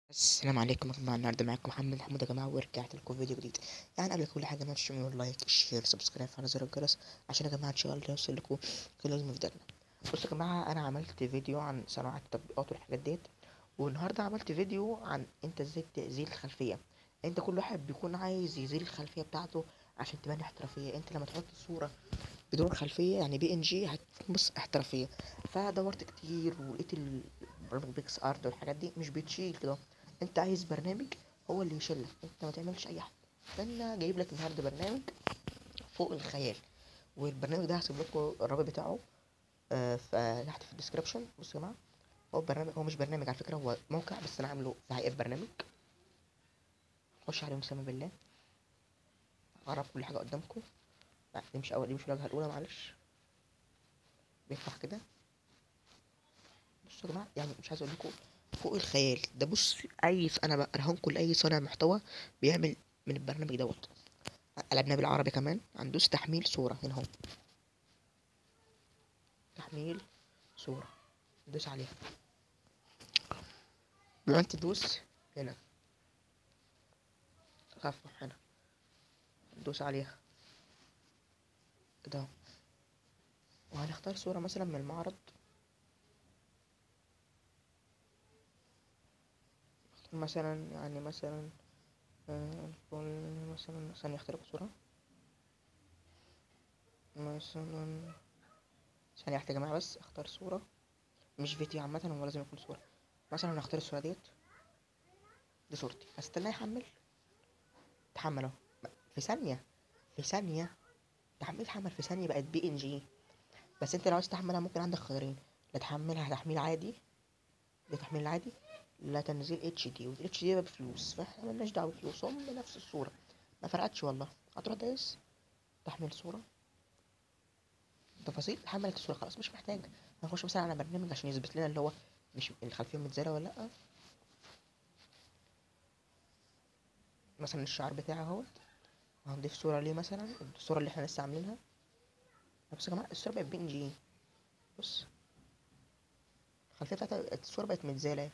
السلام عليكم يا جماعة، النهارده معاكم محمد حمود يا جماعة، ورجعت لكم فيديو جديد. يعني قبل كل حاجة ما تنسوش تعملوا like share subscribe على زر الجرس عشان يا جماعة ان شاء الله يوصل لكم كل لازم فيديوهاتنا. بصوا يا جماعة، انا عملت فيديو عن صناعة التطبيقات والحاجات ديت، والنهارده عملت فيديو عن انت ازاي تزيل الخلفية. انت كل واحد بيكون عايز يزيل الخلفية بتاعته عشان تبان احترافية. انت لما تحط صورة بدون خلفية يعني PNG هتبص احترافية. فدورت كتير ولقيت البرنامج PicsArt والحاجات دي مش بتشيل كده. انت عايز برنامج هو اللي يشيلك، انت ما تعملش اي حاجة. فانا جايب لك النهارده برنامج فوق الخيال، والبرنامج ده هسيب لكم الرابط بتاعه تحت في ال description. بصوا يا جماعة، هو برنامج، هو مش برنامج على فكرة، هو موقع بس انا عامله في هيئة برنامج. خش عليه بسم بالله، اعرف كل حاجة قدامكم. لا دي مش اول، دي مش الواجهة الاولى، معلش. بيفتح كده. بصوا يا جماعة، يعني مش عايز اقول لكم فوق الخيال ده. بص، اي انا برهنكم لاي صانع محتوى بيعمل من البرنامج دوت. قلبنا بالعربي كمان. هندوس تحميل صوره هنا اهو، تحميل صوره، دوس عليها. لما تدوس هنا تصفح هنا، دوس عليها كده، وهنختار صورة مثلا من المعرض. مثلا يعني مثلا مثلا ثانية اختار صورة مثلا، ثانية واحدة يا جماعة بس اختار صورة، مش فيديو عامة، هو لازم يكون صورة. مثلا هنختار الصورة ديت، دي صورتي. هستناه يحمل، اتحمل اهو في ثانية، في ثانية تحمل في ثانية، بقت PNG. بس انت لو عايز تحملها ممكن عندك خيارين، لا تحملها تحميل عادي، ده تحميل عادي، لا تنزيل HD، وال HD ده بفلوس، فاحنا مالناش دعوه بفلوس، هم نفس الصورة ما فرقتش والله. هتروح دايس تحميل صوره، تفاصيل، حملت الصورة خلاص مش محتاج. هنخش مثلا على برنامج عشان يثبت لنا اللي هو مش الخلفية متزاله ولا لا. مثلا الشعار بتاعه اهوت، وهنضيف صوره ليه، مثلا الصورة اللي احنا لسه عاملينها. بصوا يا جماعة الصورة بقت PNG. بص الخلفية بتاعت الصورة بقت متزاله.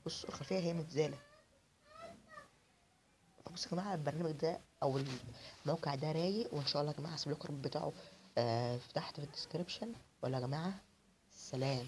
بصوا الخلفية هي متزاله. بصوا يا جماعة البرنامج ده او الموقع ده رايق، وان شاء الله يا جماعة هسيب لكم الرابط بتاعه تحت في ال description. ولا يا جماعة سلام.